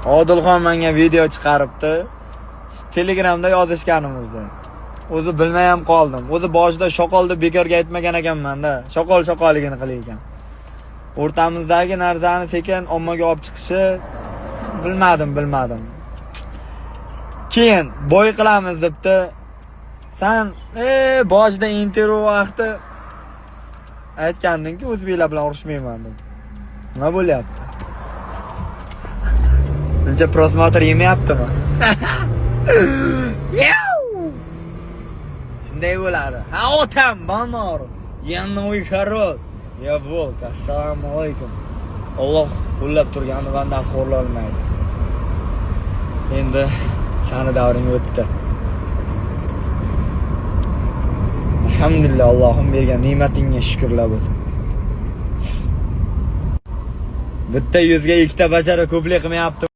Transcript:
Odilxon menga video chiqaribdi. Telegramda yozishganimizni. O'zi bilmay ham qoldim. O'zi boshida shoqol deb bekorga aytmagan ekanman-da. Shoqol shoqolligini qilar. O'rtamizdagi narsani sekin ommaga olib chiqishi bilmadim, bilmadim. Keyin бой qilamiz debdi. San boshida intervyu vaqti aytganding-ku, o'zbeklar bilan urushmayman deb. Nima bo'lyapti? Uncha просмотр yemayaptimi? Shunday bo'ladi. Ha, otam Banor. Я новый король. Я волк. Assalomu alaykum. Alloh qo'llab turganni bandasi xo'rlolmaydi. Endi sani davring o'tdi. Alhamdulillah, Allohim bergan ne'matingga shukrlar bo'lsin. Bitta yuzga ikkita bashara ko'plik qilmayapti.